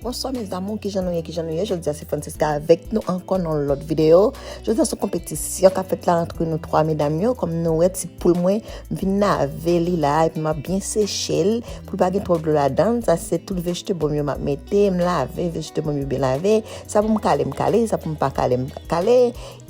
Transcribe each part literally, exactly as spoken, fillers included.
Bonswa mes amours, kijan nou ye, kijan nou ye? Jodi a se Francisca avèk nou ankò nan yon lòt videyo. Jodi a se yon konpetisyon k ap fèt la antre nou twa medam yo. Kòm nou wè ti poul mwen, m vin lave li la, epi m ap byen seche l pou l pa gen twòp dlo ladan l. Sa se tout vegetable yo m ap mete, m lave vegetable yo byen lave. Sa pou m kale, m kale, sa pou m pa kale, m kale.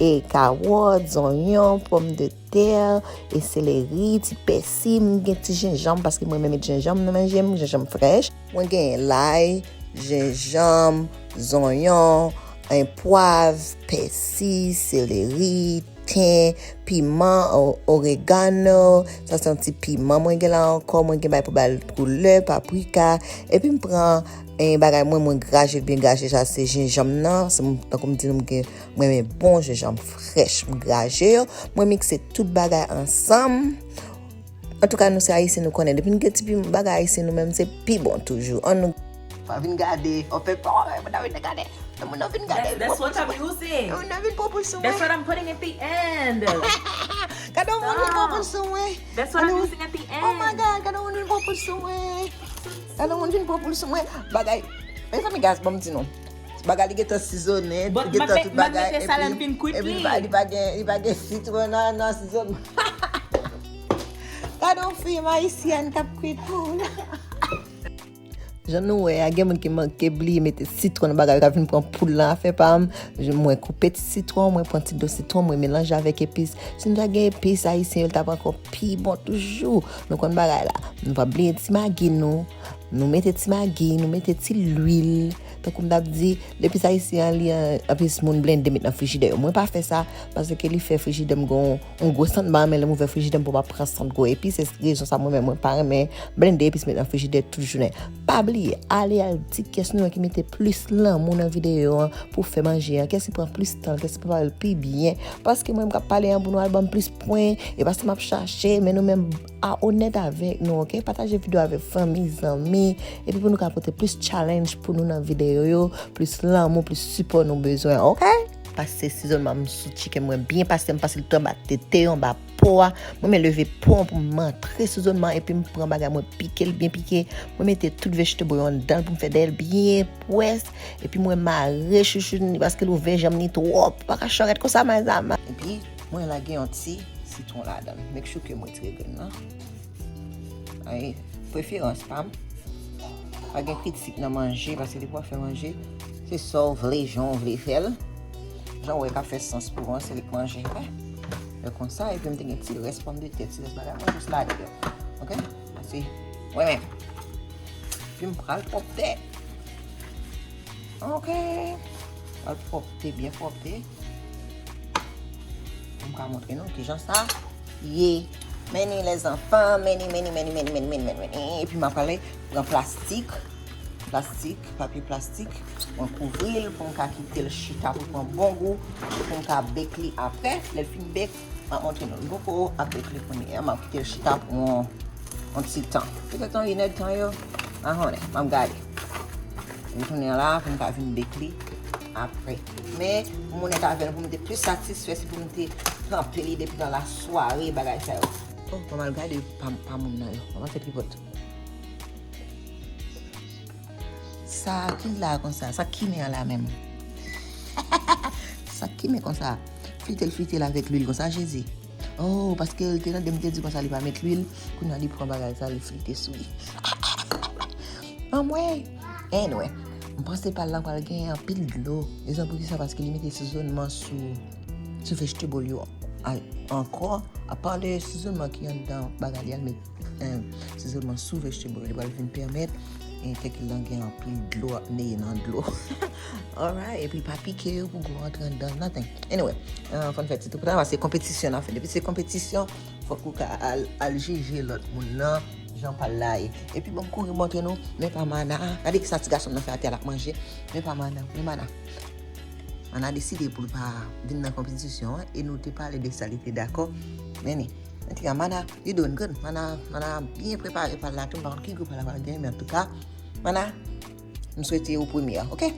E kawòt, zonyon, pòmdetè, e seleri, ti pèsi, m gen ti jenjanm paske mwen renmen met jenjanm nan manje m, jenjanm frèch. Mwen gen lay, jenjanm, zonyon, en, pwav, pèsi, seleri, ten, piman, o-, oregano, sa se yon ti piman mwen gen la ankò, mwen gen bagay pou ba l koulè, paprika, epi m pran, en, bagay mwen, mwen graje l byen graje, sa se jenjanm nan, se m, tankou m di nou, m gen, mwen renmen bon jenjanm frèch, m graje yo, mwen mikse tout bagay ansanm. Antouka, nou se ayisyen, nou konnen. Depi n gen ti pi bagay ayisyen, nou menm, se pi bon toujou. Ann nou. Pa vin gade. Ou fè pa wè, pa vin gade. Nan moun nan vin gade. That's, that's what I'm using. Nan moun nan vin pran poul sou mwen. That's what I'm putting at the end. Gade yon moun vin pran poul sou mwen. That's what I'm Gade yon- using at the Oh my end. God, gade yon moun vin pran poul sou mwen. Gade yon moun vin pran poul sou mwen. Bagay. Mezanmi, guys, ban m di nou. Bagay li gentan sizonnen, But li gentan m ap tout met- m ap bagay. mete sa la l vin kwit Epi li li. pa, li pa gen, li pa gen sitwon nan, nan sizon. Gade yon fim ayisyèn k ap kwit poul. Jan nou wè a, gen moun ki manke bliye mete sitwon nan bagay yo, k ap vin pran poul nan afè pa m. Mwen koupe ti sitwon, mwen pran ti do sitwon, mwen melanje avèk epis. Si nou ta gen epis ayisyen yo, l t ap ankò pi bon toujou. Nou konn bagay la. Nou pa bliye ti magi nou. Nou mete ti magi, nou mete ti lwil. Tankou m t ap di, lepis ayisyen an, li an, anplis moun blende met nan frijidè yo. Mwen pa fè sa, paske li fè frijidè m gon yon gwo sant ba, men lè m ouvè frijidè m pou m ap pran sant gwo epis. Se rezon sa mwen menm, mwen pa renmen blende epis met nan frijidè tout jounen. Pa bliye, ale al ti kès nou an ki mete plis lanmou nan videyo an pou fè manje an. Kès ki pran plis tan, kès ki prepare l pi byen. Paske mwen m k ap pale an pou nou al ban m plis pwen, e paske m ap chache, men nou menm a onèt avèk nou, oke? Pataje videyo avèk fanmi, zanmi, epi pou nou ka pote plis challenge pou nou nan videyo yo, plis lanmou, plis sipò nou bezwen, oke? Pase sizonman m sou chicken mwen byen pase, m pase l tou anba tete yo, anba po a. Mwen men leve po an pou m antre sizonman, epi m pran bagay mwen pike l byen pike. Mwen mete tout vegetable yo anndan l pou m fè dèyè l byen pwès. Epi mwen mare chouchoun li paske l ouvè janm li twòp. Pa ka chòrèt konsa, my amours. Epi mwen lage yon ti sitwon ladan l. Make sure ke m retire grenn nan. Ay, preferans pa m. Pa gen kritik nan manje, paske depi w ap fè manje, se sa w vle, jan w vle fè l. Jan w wè k ap fè sans pou w an, se li k manje. Fè konsa, epi m te gen ti rès pòmdetè, ti rès bagay, mwen jis lage yo. Oke? Mèsi. Mwen menm. Epi m pral pwòpte. Oke. Pral pwòpte, byen pwòpte. Pou m ka montre nou kijan sa ye. Meni lèzanfan, meni, meni, meni, meni, meni, meni, meni. Epi m ap pale pran plastik, plastik, papye plastik. Mwen kouvri l pou m ka kite l chita pou l pran bon gou, pou m ka bake li apre. Lè l fin bake, m ap montre nou. Li poko ap bake li kounye a, m ap kite l chita pou yon, yon ti tan. Petèt yon inèdtan yo, m pa konnen, m ap gade. M tounen la pou m ka vin bake li apre. Men, pou m onèt avè nou, pou m te plis satisfè, si pou m te kanpe li depi nan lasware, bagay sa yo. Oh, mwen mal gade pa, pa moun nan yo. Mwen fè tripòt. Sa ki la konsa? Sa ki men an la menm? Sa ki men konsa? Flite l, flite l avèk lwil konsa, Jezi. Oh, paske l te tande m te di konsa li pa met lwil, kounye a li pran bagay sa, li flite sou li. Anmwey! Anyway, m panse pal la pral gen anpil dlo. Rezon pou ki sa, paske li mete sizonman sou, sou vegetable yo a-, ankò. Apa de sizonman ki anndan bagay li a, l met, eh, sizonman sou vegetable, li pral vin pèmèt, eh, kèk lan gen anpil dlo ap neye nan dlo. Alright, epi pa pike yo pou gwo antre anndan, nothing. Anyway, eh, fò n fè ti tou pou ta, se konpetisyon n ap fè. Depi se konpetisyon, fòk ou ka al, al jije lòt moun nan, jan pal la ye. Epi bon, m kouri montre nou, men pa Mana. Gade ki sa ti gason m nan fè atè a, l ap manje. Men pa Mana, men Mana. Mana deside pou l pa vin nan konpetisyon an, e nou te pale de sa, li te dakò. Men ni, antouka, Mana, you doing good. Mana, Mana byen prepare pal la tou, m pa konn ki gou pal la pral genyen, men antouka, Mana, m swete ou premye, oke?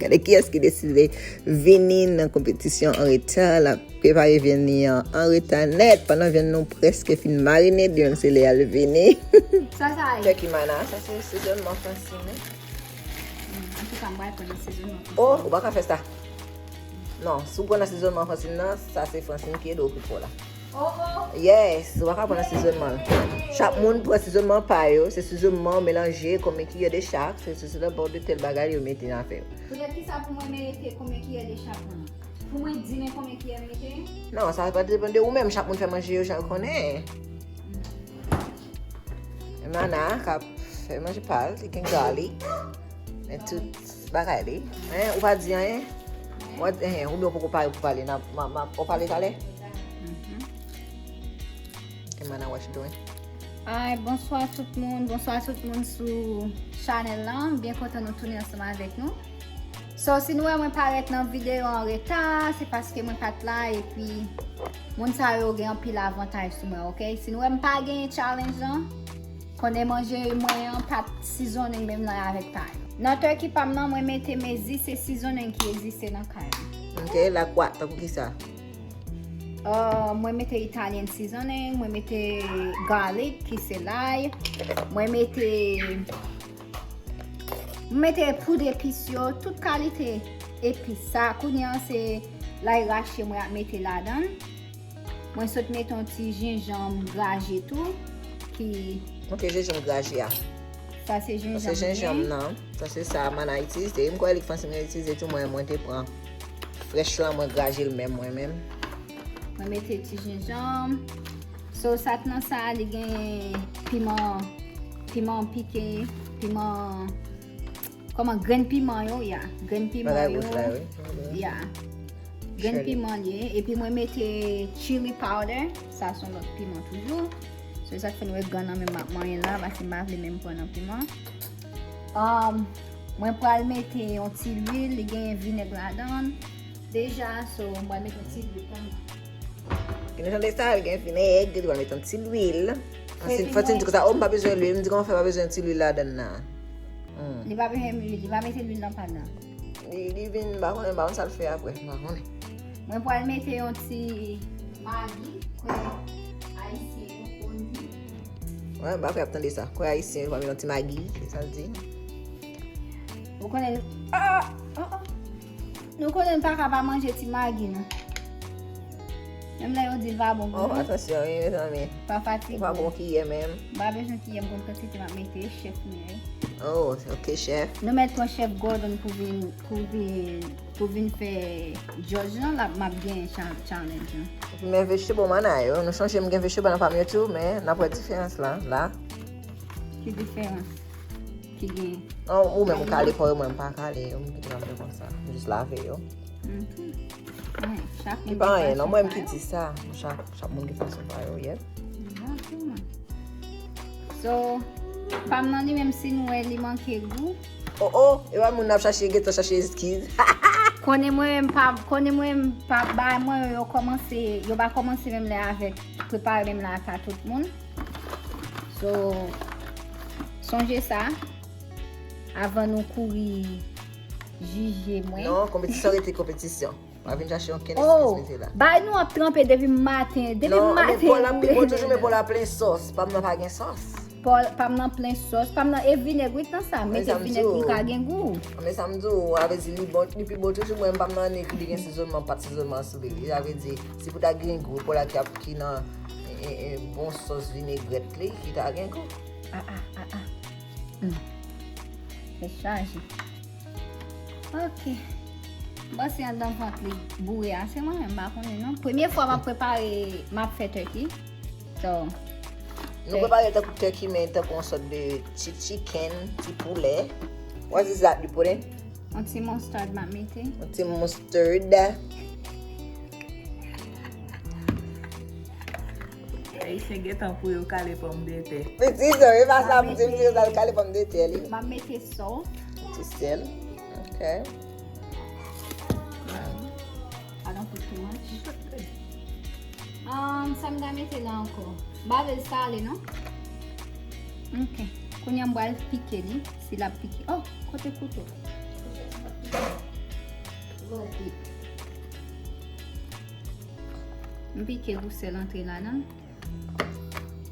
Gade kiyès ki deside vini nan konpetisyon an reta. L ap prepare vyann li an an reta nèt. Pandan vyann nou prèske fin marine, li menm se lè al vini. Sa sa ye? Tèki mana, sa se sezonman Fransine. Antouka, m pral pran nan sezonman Fransine. Oh, ou pa ka fè sa. Non, si w pran nan sezonman Fransine nan, sa se Fransine ki ede w pou fò la. Oh, oh. Yes, ou pa ka pran nan sezonman. Chak moun pran sezonman pa yo, se sezonman melanje, konbyen kiyè de chak, se sezonman de tèl bagay yo mete nan afè yo. Poutèt kisa pou mwen mete konbyen kiyè de chak moun? Pou mwen di men konbyen kiyè m mete? Non, sa pa depann de ou menm, chak moun fè manje yo jan yo konnen. Mana k ap fè manje pa l, li gen garlic. Men tout bagay li. Hein, ou pa di anyen? Ou, hein, oubyen ou poko pare pou pale? N ap, m ap, m ap, ou pale talè? Mhm. Ok, Mana, what you doing? Alright, bonswa tout moun. Bonswa tout moun sou chanèl la. M byen kontan nou tounen ansanm avèk nou. So, si nou wè mwen parèt nan videyo an reta, se paske mwen pa t la, epi moun sa yo gen anpil avantaj sou mwen, ok? Si nou wè m pa genyen challenge lan, konnen manje mwen an pa t seasoning menm nan avèk pa yo. Nan turkey pa m nan, mwen mete mezi, se seasoning ki egziste nan kay la. Ok, like what? Tankou kisa? Uh, mwen mete Italian seasoning, mwen mete garlic, ki se lay, mwen mete, mwen mete poud epis yo, tout kalite epis. Sa, kounye an, se lay rache mwen ap mete ladan l. Mwen sot mete yon ti jenjanm graje tou, ki Ok, jenjanm graje a. Sa se jenjanm. Sa se jenjanm nan. Sa se sa Mana itilize. M kwè li k fanse mwen itilize tou, mwen, mwen te pran frèch lan, mwen graje l menm, mwen menm. Mwen mete ti jenjanm. So, sa k nan sa, li gen piman, piman pike, piman, kòman, grenn piman yo, ya. Grenn piman yo. Bagay wouj la, wi. Ya. Grenn piman li ye. Epi mwen mete chili powder. Sa se yon lòt piman toujou. Se sa k fè nou wè grann nan menm m ap manyen la, paske m pa vle menm pran nan piman. Um, mwen pral mete yon ti lwil, li genyen vinèg ladan l deja, so mwen pral mete yon ti lwil kanmenm. Ki nou tande sa, li gen vinèg, li pral mete yon ti lwil. Fò ti di konsa, oh, m pa bezwen lwil, m di kòman fè pa bezwen ti lwil ladan l nan. Hmm. Li pa bezwen lwil, li pa mete lwil nan pad la. Li, li vin, m pa konnen, m pa konn sa l fè apre, m pa konnen. Mwen pral mete yon ti magi, kwè ayisyen yo konn di. Wè, m pa kwè y ap tande sa. Kwè ayisyen yo pa mete yon ti magi, se sa l di. Ou konnen, ah, ah, ah. Nou konnen n pa ka pa manje ti magi, non. Menm lè yo di l pa bon pou nou. Oh, atansyon, wi, mezanmi. Pa fatige w. Ou pa bon kiyè menm. M pa bezwen kiyè, m konn kantite m ap mete, chèf mwen ye. Oh, ok, chèf. Nou mèt pran chèf Gordon pou vin, pou vin, pou vin fè judge lan, l ap, m ap gen cha-, challenge lan. Men vegetable Mana yo, nou chanje m gen vegetable nan pa m yo tou, men n ap wè diferans la, la. Ki diferans? Ki gen. An, ou menm ou kale pa w yo, mwen m pa kale yo, m kite yo ap fè konsa. M jis lave yo. Mhm. Wi, chak moun gen fason pa yo. Ki pa anyen, non, mwen m ki di sa. Chak, chak moun gen fason pa yo, yeah. Egzakteman. So, pa m nan li menm si nou wè li manke gou. Oh, oh, e pa moun n ap chache, gentan chache eskiz. Konnen mwen menm pa, konnen mwen menm pa, bagay mwen yo, yo kòmanse, yo pa kòmanse menm lè avèk, prepare menm lè ak pa tout moun. So, sonje sa, avan nou kouri jije mwen. Non, konpetisyon rete konpetisyon. Pa vin chache okenn eskiz mete la. Oh, bagay nou ap tranpe depi maten, depi maten. Non, men pòl la pi bon toujou, men pòl la plen sòs. Pa m nan pa gen sòs. Pòl, pa m nan plen sòs, pa m nan e vinèg wi nan sa, mete vinèg pou l ka gen gou. Men sa m di w, sa vle di li bon, li pi bon toujou, mwen m pa m nan annik li gen sezonman, pa t sezonman sou li. Sa vle di, si pou ta gen gou, pòl la ki ap, ki nan, e, e, e, bon sòs vinegrèt li, ki ta gen gou. Ah, ah, ah, ah. Hmm. Tèt chaje. Ok. M panse anndan vant li boure a, se mwen menm, m pa konnen non. Premye fwa m ap prepare, m ap fè turkey. So, nou prepare tankou turkey, men tankou yon sòt de ti chicken, ti poulè. What is that you put in? Yon ti mustard m ap mete. Yon ti mustard. Ayisyen gentan pou yo kale pòmdetè. Li di sa, e pa sa m di, m di yo al kale pòmdetè li. M ap mete salt. Ti sèl. Ok. I don't put too much. Um, sa m ta mete la ankò? M pa vle l sale, non? Ok. Kounye a m pral pike li, si l ap pike. Oh, kote kouto? Love it. M pike pou sèl antre ladan.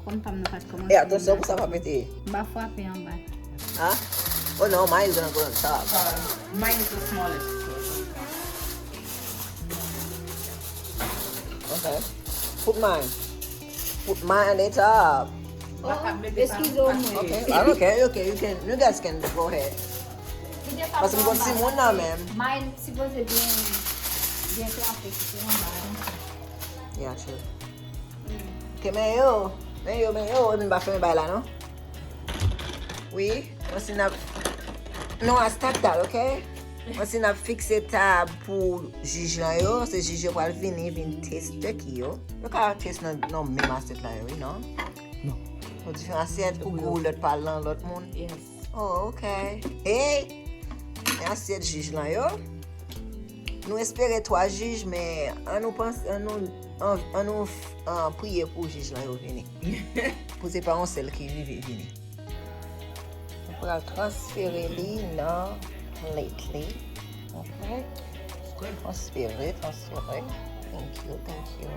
Kòm pa m nan pa t kòmanse. E atansyon pou sa pa mete. M pa frape anba. Ha? Oh no, mine is gonna go on top. Mine is the smallest. Okay. Put mine. Put mine on the top. Mwen pa mete Eskize w mwen. Okay. I don't care. You can. You can. You guys can go ahead. Paske m gon timoun nan menm. Mine sipoze byen byen klase ki se anba. Yeah, true. Ke men yo, men yo, men yo, e m pa fèmen bay la non. Wi, mwen si n ap. Non, I stop that, okay? Mwen si n ap fikse tab pou jij lan yo, se jij yo pral vini, vin teste ki yo. Yo ka teste nan, nan menm asyèt la yo, wi, non? Non. Yon diferan asyèt pou gou lòt pa lan lòt moun. Yes. Oh, okay. Hey! Men asyèt jij lan yo. Nou espere twa jij, men an nou panse, an nou, an, an nou uh, priye pou jij lan yo vini. Pou se pa yon sèl ki rive vini. Nou pral transfere li nan plate li. Okay? Transfere, transfere. Thank you, thank you.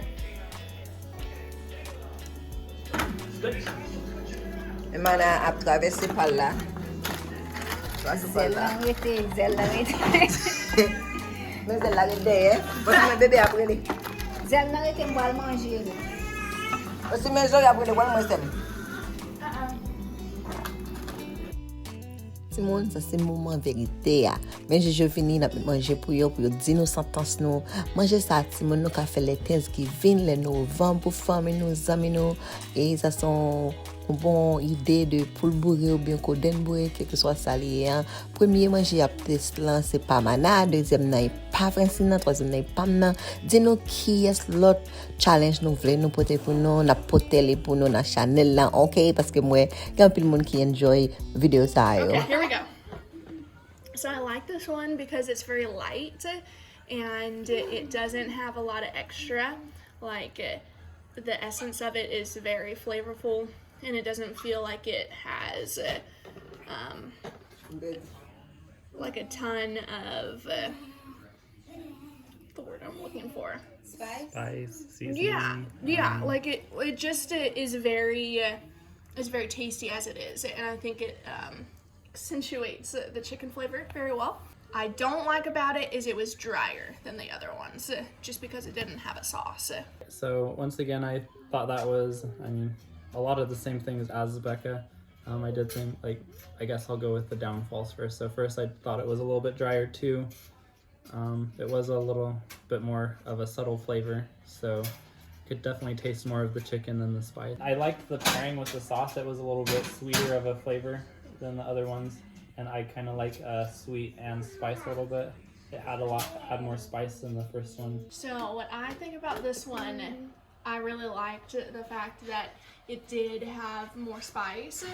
Emana ap travèse pa l la. Travèse pa l Zèl la. Nan rete, zèl nan rete. Men zèl la ret dèyè. Paske mwen bebe ap rele. Zèl nan rete, m pral manje li. Paske men zòrèy ap rele, pral mwen sèm. Timoun, sa se moman verite a. Men jij yo vini, n ap met manje pou yo, pou yo di nou santans nou. Manje sa, timoun, nou ka fè lè Thanksgiving, lè novanm pou fanmi nou, zanmi nou. E sa se yon bon ide de poul boure oubyen kodenn boure, kèlkeswa sa li ye a. Premye manje y ap teste lan, se pa Mana, dezyèm nan e pa Francine nan, twazyèm nan e pa m nan. Di nou kiyès lòt challenge nou vle nou pote pou nou, n ap pote li pou nou nan chanèl la, ok? Paske m wè gen anpil moun ki enjoy videyo sa yo. Okay, here we go. So I like this one because it's very light and it doesn't have a lot of extra. Like uh, the essence of it is very flavorful and it doesn't feel like it has uh, um, like a ton of uh, the word I'm looking for. Spice. Spice, seasoning. Yeah, yeah. Like it, it just uh, is very, uh, it's very tasty as it is, and I think it um, accentuates uh, the chicken flavor very well. I don't like about it is it was drier than the other ones, uh, just because it didn't have a sauce. So once again, I thought that was, I mean, a lot of the same things as Becca. Um, I did think, like, I guess I'll go with the downfalls first. So first, I thought it was a little bit drier too. Um, it was a little bit more of a subtle flavor, so could definitely taste more of the chicken than the spice. I liked the pairing with the sauce. It was a little bit sweeter of a flavor than the other ones, and I kind of like uh, sweet and spice a little bit. It had a lot, had more spice than the first one. So what I think about this one, I really liked the fact that it did have more spice.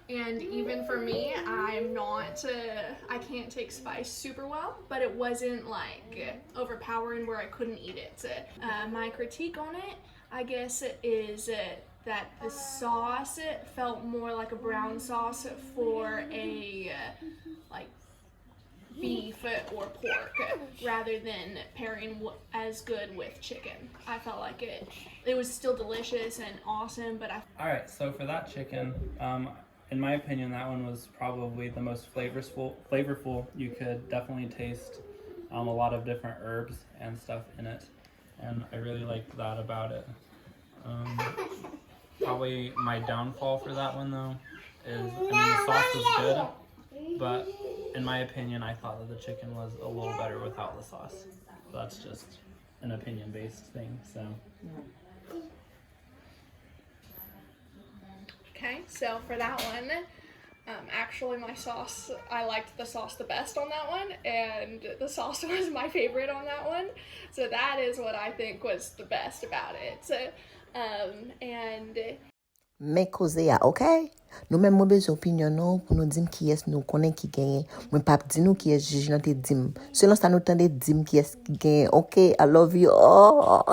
And even for me, I'm not, uh, I can't take spice super well, but it wasn't like overpowering where I couldn't eat it. Uh, my critique on it, I guess, is uh, that the sauce felt more like a brown sauce for a uh, like beef or pork rather than pairing w- as good with chicken. I felt like it it was still delicious and awesome, but I All right, so for that chicken, um, in my opinion, that one was probably the most flavorful. Flavorful. You could definitely taste um, a lot of different herbs and stuff in it, and I really liked that about it. Um, probably my downfall for that one though is, I mean, the sauce was good, but in my opinion, I thought that the chicken was a little better without the sauce. That's just an opinion-based thing. So. Okay, so for that one, um, actually my sauce, I liked the sauce the best on that one, and the sauce was my favorite on that one. So that is what I think was the best about it. Um, and Men koze a, ok? Nou menm mwen bezwen opinyon nou pou nou di m kiyès nou konnen ki genyen. Mwen p ap di nou kiyès jij lan te di m. Selon sa nou tande, di m kiyès ki genyen, ok? I love you all.